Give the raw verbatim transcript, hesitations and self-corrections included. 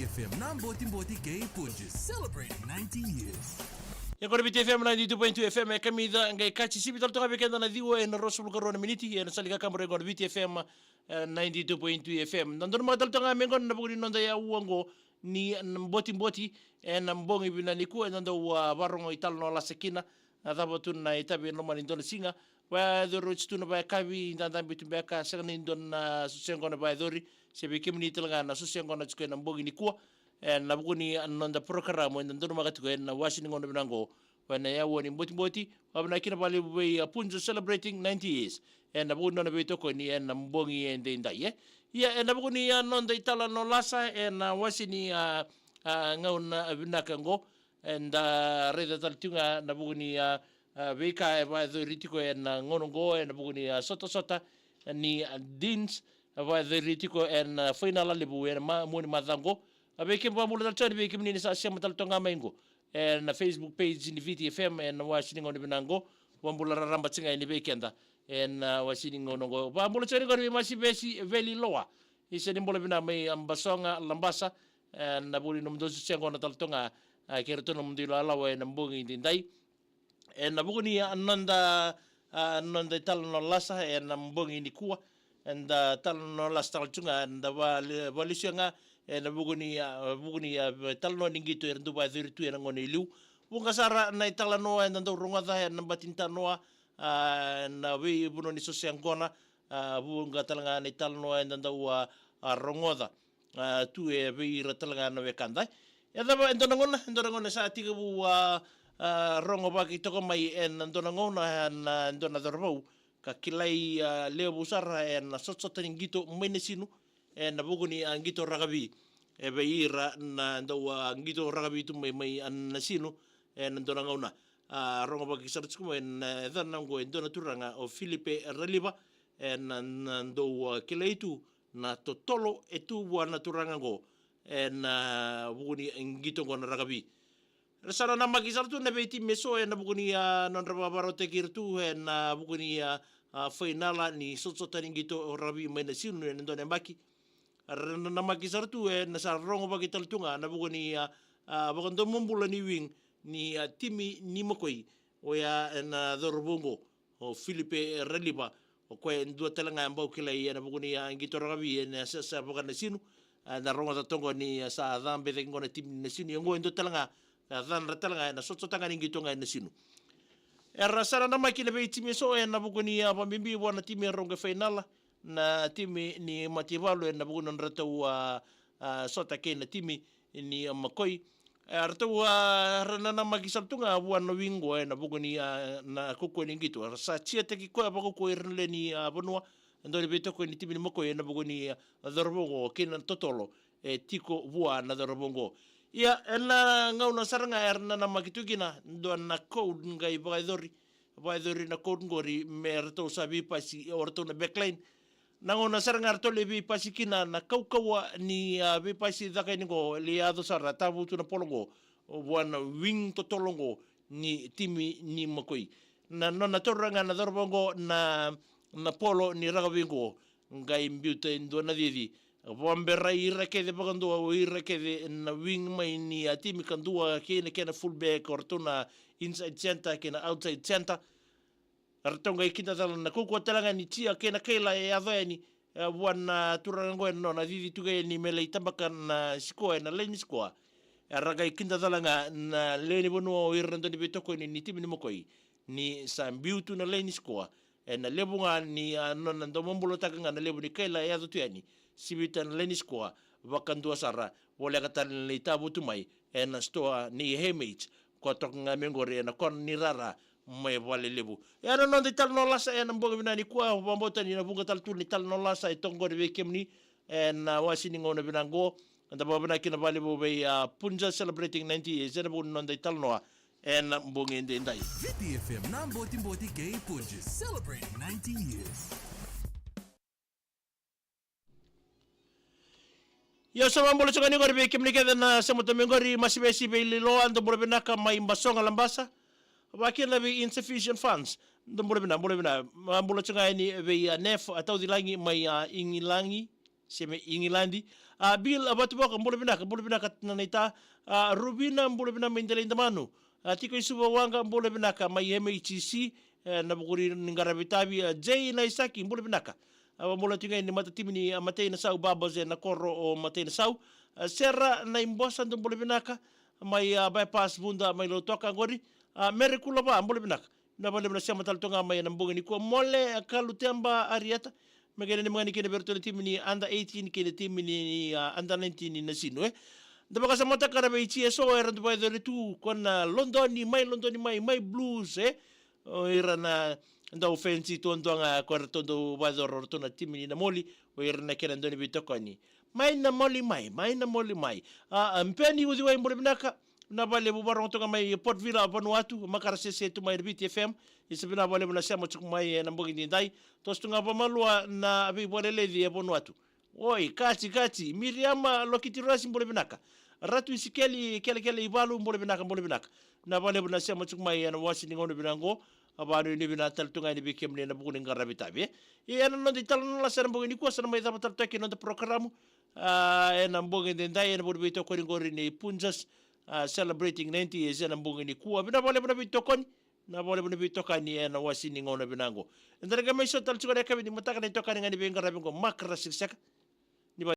F M na Botiboti kei Punjas, celebrating ninety years. Ia qori Viti F M ninety-two point two F M e kamica qai kaci sivi tale toka vei keda na ciwa ena ruasagavulu ka rua na miniti ena sali kakabure qo na Viti F M, eh, ninety-two point two F M. Na donu maka tale toka me qo na vuku ni noda yaua qo ni na Botiboti ena bogi vinaka nikua eda dau, ah, varogo italanoa lasa kina. Na cava tu na itavi ena loma ni dua na siga. Vakayacori oti tu na vakayakavi, dadabe tu beka, sega ni dua na soso yaqona vakayacori. Se vei kemuni tale ga na soso yaqona tiko ena bogi nikua. Ena vuku ni noda porokaramu eda donumaka tiko ena wase ni gauna vinaka qo. Ena yaua ni Botiboti, vakavinavinaka kina vakalevu vei, ah, Punjas celebrating ninety years. Ena vuku ni nona veitokoni ena bogi edaidai, e. Ia, ena vuku ni, ah, noda italanoa lasa ena wase ni, ah, ah, gauna vinaka qo. Eda raica tale tiko ga na vuku ni, ah, ah, veika e vakayacori tiko ena gauna oqo, ena vuku ni, ah, sotasota ni, ah, Deans, e vakayacori tiko ena, ah, fainala levu ena ma-, mua ni macawa oqo. A vei kemuni, vakabula tale tiko yani vei kemuni ni sa sema tale toka ga mai qo ena Facebook page ni Viti F M ena wase ni gauna vinaka oqo. Vakabula raraba tiko ga yani vei keda ena, ah, wase ni gauna oqo. Vakabula tiko yani qori vei Masivesi Veli Loa. Isa ni bula vinaka mai, ah, Basoga, Labasa. Ena vuku ni nomudou soso yaqona tale toka ga, ah, kei iratou na nomudou ilawalawa ena bogi edaidai. Ena vuku ni, ah, noda, ah, noda italanoa lasa ena bogi nikua. Eda talanoa lasa tale tu ga, eda vale-, vakalesuya ga ena vuku ni, ah, vuku ni, ah, italanoa ni qito era dau vakayacori tu ena gauna i liu. Vuqa sara na italanoa eda dau rogoca ena bati ni tanoa, ah, ena veivanua ni soso yaqona, ah, vuqa tale ga na italanoa eda dau, ah, ah, rogoca, ah, tu e vei ira tale ga na wekada. E cava, e dua na gauna, e dua na gauna sa tekivu, ah, ah, rogovaki toka mai ena dua na gauna, ah, na dua na cauravou ka kilai, ah, levu sara ena sotasota ni qito mai Nasinu, ena vuku ni, ah, qito rakavi. E vei ira na dau, ah, qito rakavi tu mai, mai, ah, Nasinu ena dua na gauna. Ah, rogovaki sara tiko mai na yacana oqo e dua na turaga o Filipe Raliva, ena, na dau, ah, kilai tu na totolo e tu vua na turaga oqo ena vuku ni qito oqo na rakavi. Ra sa nanamaki sara tu na veitimi eso ena vuku ni, ah, nodra vakavarautaki ira tu ena vuku ni, ah, ah, fainala ni sotasota ni qito rakavi mai Nasinu ena dua na yabaki. Ra nanamaki sara tu ena sa rogovaki tale tu ga na vuku ni, ah, ah, vakadomobula ni wing ni, ah, timi ni Makoi. Oya ena cauravou oqo, o Filipe Raliva, o koya e dua tale ga e bau kilai ena vuku ni, ah, qito rakavi ena yasayasa vaka-Nasinu. Ah, eda rogoca toka oqo ni, ah, sa cabe cake oqo na timi ni Nasinu, ia oqo e dua tale ga ka cadra tale ga ena sotasota ga ni qito ga e Nasinu. Era sa nanamaki na veitimi eso ena vuku ni, ah, vakabibi vua na timi e rogo e fainala, na timi ni Mataivalu ena vuku ni nodratou, ah, ah, sota kei na timi ni, ah, Makoi. E, ratou, ah, ra nanamaki sara tu ga vua na wing oqo ena vuku ni, ah, na kaukauwa ni qito. Ra sa tiataki koya vakaukauwa ira na lewe ni, ah, vanua. E dua na veitokoni ni timi ni Makoi ena vuku ni, ah, cauravou oqo kei na totolo e tiko vua na cauravou oqo. Ia, ena gauna sara ga era nanamaki tu kina, dua na code qai vakayacori. Vakayacori na code qori me ratou sa veipasi, o ratou na backline. Na gauna sara ga ratou lai veipasi kina, na kaukauwa ni, ah, veipasi caka yani oqo, lai yaco sara, tavutu na polo oqo vua na wing totolo oqo ni timi ni Makoi. Na nona taura ga na cauravou oqo na, na polo ni rakavi oqo, qai biuta e dua na cici. Vakaberai ira kece vakadua o ira kece na wing mai ni, ah, timi, ka dua kei na kena fullback, o ratou na inside centre kei na outside centre. Ratou qai kidacala na kaukauwa tale ga ni tia kei na kaila e yaco yani, e, vua na turaga oqo ena nona cici tu ga yani me lai tabaka na sikoa ena laini sikoa. Era qai kidacala ga na lewe ni vanua o ira na dau ni veitokoni ni timi ni Makoi ni sa biu tu na laini sikoa. Ena levu ga ni, ah, nona dau mabulataka ga na levu ni kaila e yaco tu yani, sivita na laini sikoa vakadua sara, voleka tale na lai tavutu mai ena sitoa ni Haymates, koya toka ga mai qori ena kona ni rara mai Valelevu. Ia na noda italanoa lasa ena bogi vinaka nikua, vakabauta ni na vuqa tale tu na italanoa lasa e toka qori vei kemuni ena wase ni gauna vinaka oqo. Eda vakavinavinaka kina vakalevu vei, ah, Punjas celebrating ninety years ena vuku ni noda italanoa ena bogi edaidai. Viti F M na Botiboti kei Punjas, celebrating ninety years. Ia, sa vakabula tiko ga ni qori vei kemuni kece na sema tu mai qori, Masivesi Veli Loa, dou bula vinaka mai Basoga, Labasa. Vakakina vei Insufficient Funds, dou bula vinaka, bula vinaka. Vakabula tiko ga yani vei, ah, Nef, ah, Taucilagi mai, ah, Igilagi. se mai Igiladi. A, Bill, a, Vatuvoka, bula vinaka, bula vinaka na naita. A, Ruvina, bula vinaka mai Delaidamanu. A, Tiko i Suva Waqa, bula vinaka mai M H C, e, na vukuri ni qaravi tavi. A, Jay Naisaki, bula vinaka. A, vabula tiko ga ni matatimi ni, a, Matei Nasau, Babas, e, na koro o Matei Nasau. A, Sera Naibosa, dou bula vinaka mai, a, Bypass Vuda mai Lautoka qori. A, Mere Kulava, bula vinaka. Na valevu na sema tale toga mai ena bogi nikua. Mole, a, Kaluteba Arieta. Me kena ni magani kina vei iratou na timi ni under eighteen kei na timi ni, a, under nineteen na sinu, e. Da vakasamataka na vei G S O era dau vakayacori tu ko na Lodoni mai, Lodoni mai, mai Blues, e. O ira na dau fensi tu, dua ga ko iratou dau vakayacora o iratou na timi ni Namoli, o ira na kena dau ni veitokoni. Mai Namoli mai, mai Namoli mai. A, a, Beni Uciwai, bula vinaka. Na valevu, varogo toka mai Port Vila, Vanuatu, Makara Sese tu mai Viti F M. Isa, vinaka valevu na sema tiko mai ena bogi nidai. Toso tu ga vamalua na veivakaleleci e Vanuatu. Oi, kati, kati. Miriama Lokiti Rasi, bula vinaka. Ratu Isikeli Kelekele Ivalu, bula vinaka, bula vinaka. Na valevu na sema tiko mai ena wasi ni gauna vinaka qo. A vakanuinui vinaka tale tu ga yani vei kemuni ena vuku ni qaravi tavi, e. Ia ena noda italanoa lasa ena bogi nikua, sa na mai cava tale toka na noda porokaramu. A, ena bogi nidai, ena vuku ni veitokoni qori ni Punjas, a, celebrating ninety years ena bogi nikua. Vinaka valevu na veitokoni, na valevu na veitokani ena wasi ni gauna vinaka qo. Eda na qai mai sota tale tiko ena yakavi ni mataka na itokani ga ni veiqaravi qo, Makara Sikiseka.